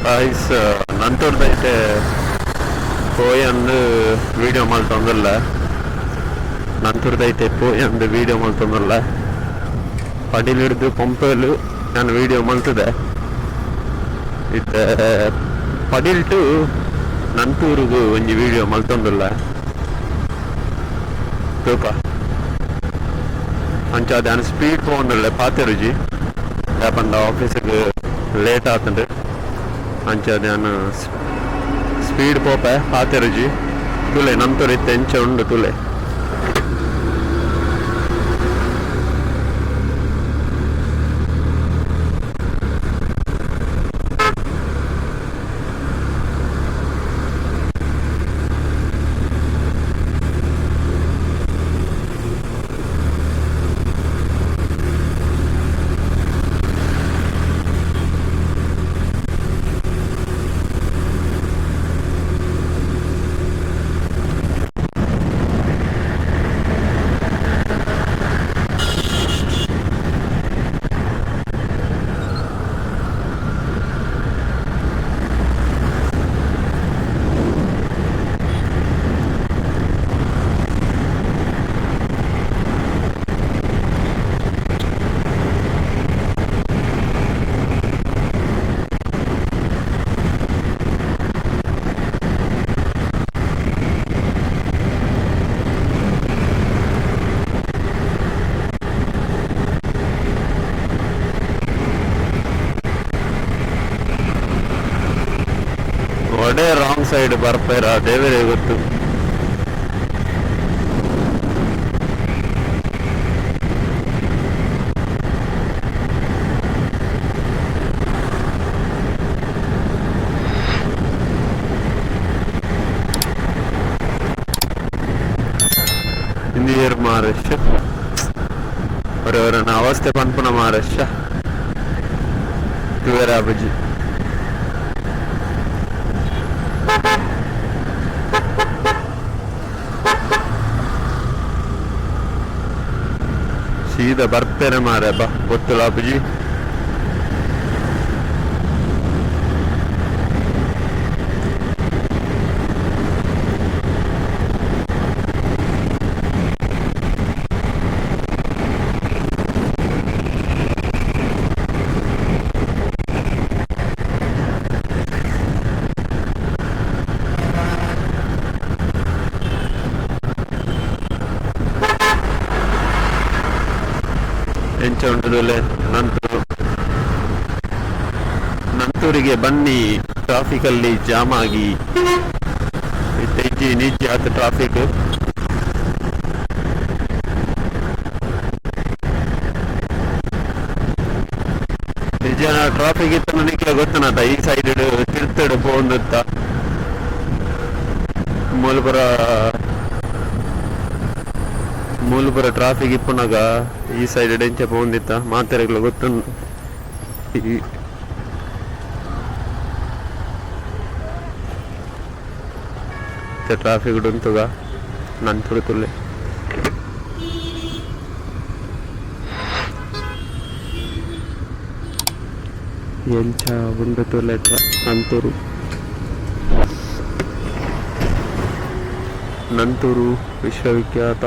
Guys, ನಂತರದೈತೆ ಪೋಯಂದು video ಮಲ್ತೊಂದುಲ್ಲ. ನಂತರದೈತೆ ಪೋಯಂದು ವಿಡಿಯೋ ಮಲ್ತೊಂದುಲ್ಲ. ಪಡಿಲಿಡ್ದು ಪಂಪಲು ನಾನು ವಿಡಿಯೋ ಮಲ್ತದೆ. ಇತ್ತೆ ಪಡಿಲ್ಟು ನಂತೂರುಗು ಒಂಜಿ ವಿಡಿಯೋ ಮಲ್ತೊಂದುಲ್ಲ ತೂಕ. ಅಂಚಾದ ಯಾನ್ ಸ್ಪೀಡ್ ಪೋವೊಂದುಲ್ಲೆ, ಪಾತೆರುಜಿ. ದಾಯೆಪಂಡ ಆಫೀಸಿಗೆ ಲೇಟ್ ಆತುಂಡು. ಅಂಚಾದ್ ಯಾನ್ ಸ್ಪೀಡ್ ಪೋಪೆ, ಪಾತೆರುಜಿ. ತೂಲೆ, ನಂತೂರು ಇತ್ತೆ ಎಂಚ ಉಂಡು ತೂಲೆ. ಒಡೆ ರಾಂಗ್ ಸೈಡ್ ಬರ್ಪೇರ ದೇವರೇ ಗೊತ್ತು. ಇಂದಿಯರ್ ಮಾರೆ, ಒರೆ ಅವಸ್ಥೆ ಪನ್ಪುನ ಮಾರೆ ತೂವೆರ ಆಪುಜಿ. ಸೀದಾ ಬರ್ಪೇರೆ ಮಾರೆ ಬಾ, ಗೊತ್ತುಲ ಆಪುಜಿ. ಎಂಚ ಉಂಟು ನಂತೂರು. ನಂತೂರಿಗೆ ಬನ್ನಿ, ಟ್ರಾಫಿಕ್ ಅಲ್ಲಿ ಜಾಮ್ ಆಗಿ ಇಜ್ಜಿ ನಿಜ್ಜಿ ಆತ ಟ್ರಾಫಿಕ್. ನಿಜ ಟ್ರಾಫಿಕ್ ಇತ್ತು ನನಗೆ ಗೊತ್ತನಾತ. ಈ ಸೈಡ್ ತಿರ್ತಡು ಪೋಂದುತ್ತ ಮೂಲಪುರ ಮೂಲಪುರ ಟ್ರಾಫಿಕ್ ಇಪ್ಪುನಗ ಈ ಸೈಡ್ ಎಂಚ ಪೋಂದಿತ್ತ ಮಾತೆರೆಗ್ಲ ಗೊತ್ತುಂಡು. ಈ ಟ್ರಾಫಿಕ್ ಉಂತುಗ ನಂತುಡು ತುಲ್ಲೆ. ಎಂಚ ಉಂಡು ತುಲೆ ನಂತೂರು. ನಂತೂರು ವಿಶ್ವವಿಖ್ಯಾತ.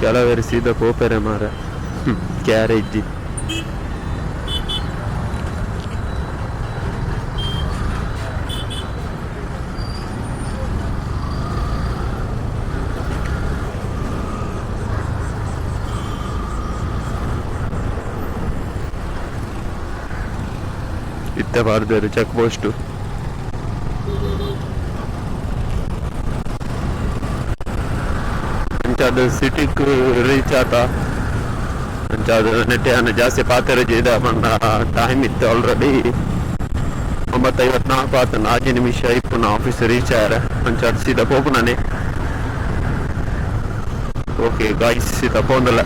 ಕೆಲವರು ಸೀದಾ ಪೋಪೆರೆ ಮಾರ ಕ್ಯಾರೇಜ್. ಇತ್ತೆ ಪಾಡ್ದೆರ್ ಚೆಕ್ ಪೋಸ್ಟ್. ಅಂಚಾದ್ ಸಿಟಿಕ್ ರೀಚ್ ಆತ. ಅಂಚಾದ್ ನೆಟ್ಟೆ ಯಾನ್ ಜಾಸ್ತಿ ಪಾತೆರಜಿ, ದಾಯೆ ಪಂಡ ಟೈಮ್ ಇತ್ತೆ ಆಲ್ರೆಡಿ 9:54 ಆತುಂಡು. 6 ನಿಮಿಷ ಇಪ್ಪುನ ಆಫೀಸ್ ರೀಚ್ ಆಯೆರೆ. ಅಂಚಾದ್ ಸೀದಾ ಪೋಪುನನೆ. ಓಕೆ ಗಾಯ್ಸ್, ಸೀದಾ ಪೋಂದಲ್ಲ.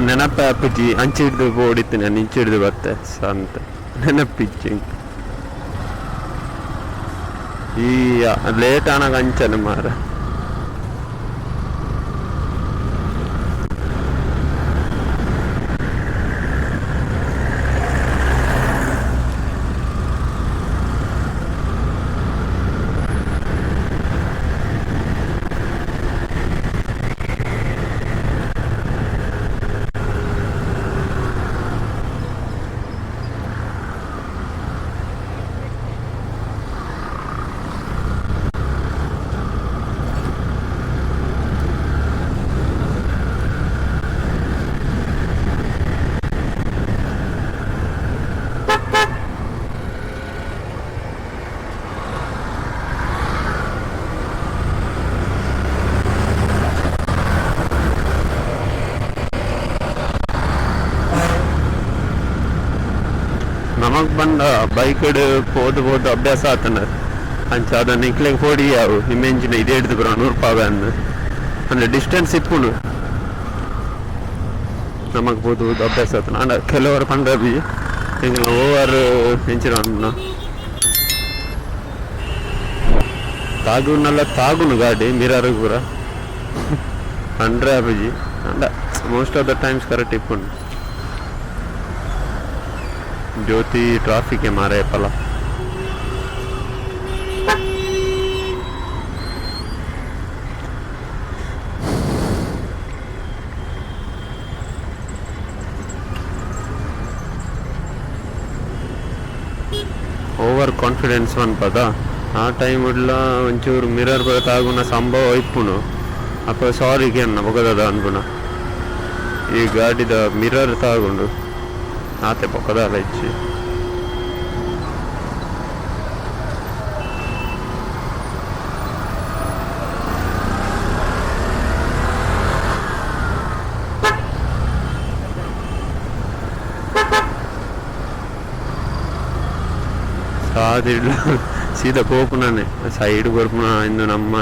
ನೆನಪೆ ಆಪುಜಿ, ಅಂಚಿ ಹಿಡ್ದು ಪೋಡಿತ್ತು ನಾನು, ಇಂಚಿ ಹಿಡ್ದು ಬತ್ತೆ ಸಂತ ನೆನಪಿಜ್ಜಿ. ಈ ಲೇಟ್ ಆನಾಗ ಅಂಚನೆ ಮಾರ. ನಮಗ್ ಬಂದ ಬೈಕ್ ಪೋದು ಪೋದು ಅಭ್ಯಾಸ ಆತನ. ಅಂಚ ಅದನ್ನ ನಿಕ್ಲೆಗ್ ಪೋಡಿ ಯಾವು ಇಮೆಂಜಿನ ಇದೇ ಹಿಡ್ದು ಬರೋ 100 ರೂಪಾಯಿ ಅನ್ನ ಅಂದ್ರೆ ಡಿಸ್ಟೆನ್ಸ್ ಇಪ್ಪುನು. ನಮಗ್ ಪೋದು ಪೋದು ಅಭ್ಯಾಸ ಆತನ. ಅಂಡ ಕೆಲವರು ಪಂಡ ಬಿ ಎಂಕಲ್ನ ಓವರ್ ಎಂಚಿನ ಪನ್ಪುನ ತಾಗುನಲ್ಲ, ತಾಗುನು ಗಾಡಿ ಮಿರರ್ ಪೂರ ಪಂಡ್ರೆ ಆಪುಜಿ. ಅಂಡ most of the times correct ಇಪ್ಪುಂಡು. ಜ್ಯೋತಿ ಟ್ರಾಫಿಕ್ ಮಾರೆ ಪಲ. ಓವರ್ ಕಾನ್ಫಿಡೆನ್ಸ್ ಪನ್ಪದ, ಆ ಟೈಮ್ ಉಡ್ಲ ಒಂಚೂರು ಮಿರರ್ ಪೂರ ತಾಗುನ ಸಂಭವ ಇಪ್ಪುನು. ಅಪ್ಪ ಸಾರಿ ಕೇನ್ನ ಬೊಕದದ ಅನ್ಪುನ. ಈ ಗಾಡಿದ ಮಿರರ್ ತಾಗುಂಡು, ಆತೆ, ಬೊಕದಾಲ ಇಜ್ಜಿ. ಸಾದಿಡ್ಲ ಸೀದಾ ಪೋಪುನನೆ, ಸೈಡ್ ಕೊರ್ಪುನ ಇಂದು ನಮ್ಮ.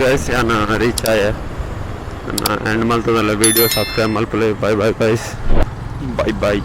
ಗೈಸ್, ಯಾನ್ ರೀಚ್ ಆಯೆ. ಎಂಡ್ ಮಲ್ತದಲ್ಲ ವಿಡಿಯೋ. ಸಬ್ಸ್ಕ್ರೈಬ್ ಮಲ್ಪುಲೆ. Bye bye guys, bye bye.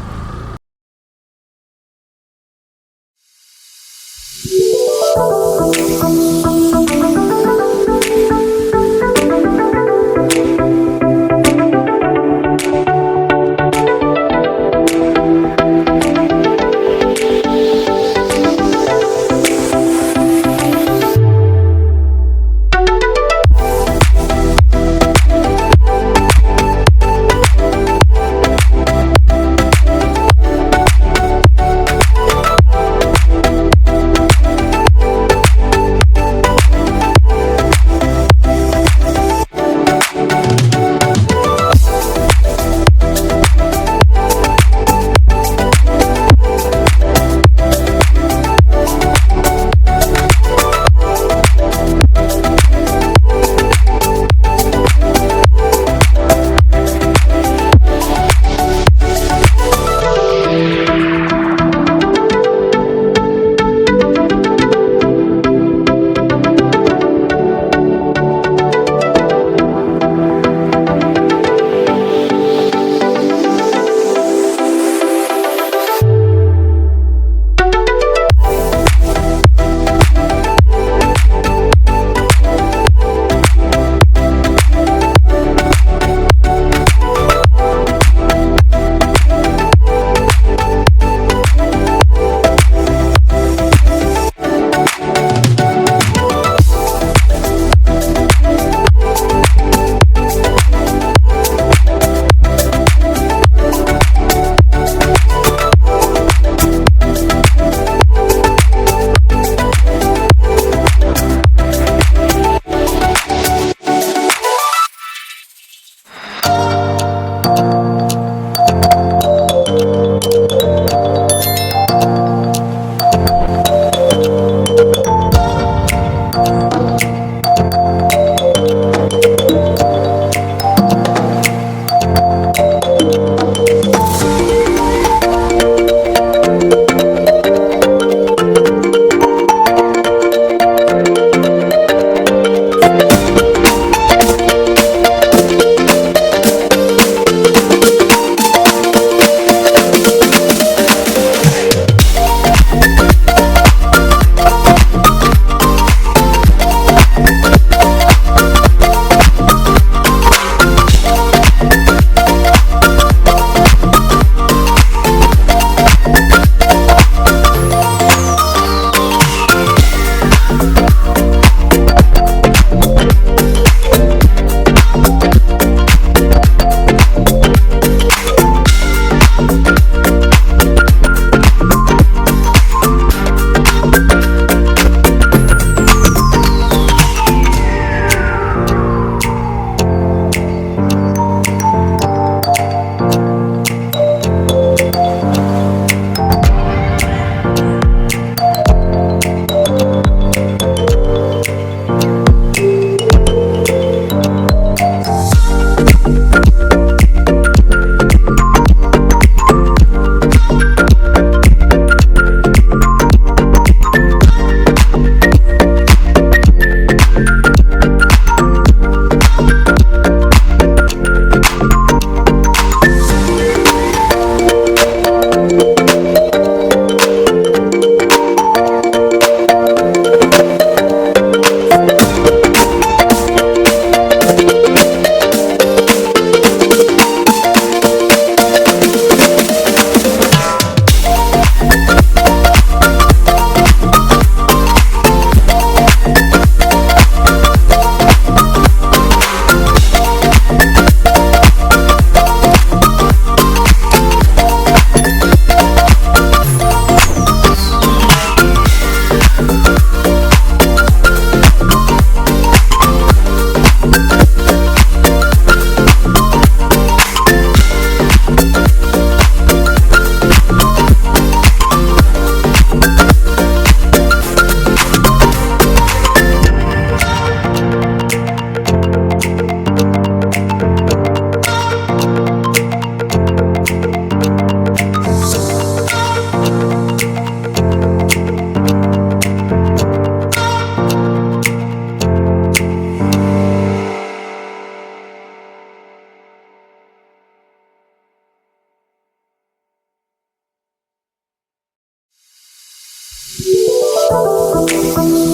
Thank you.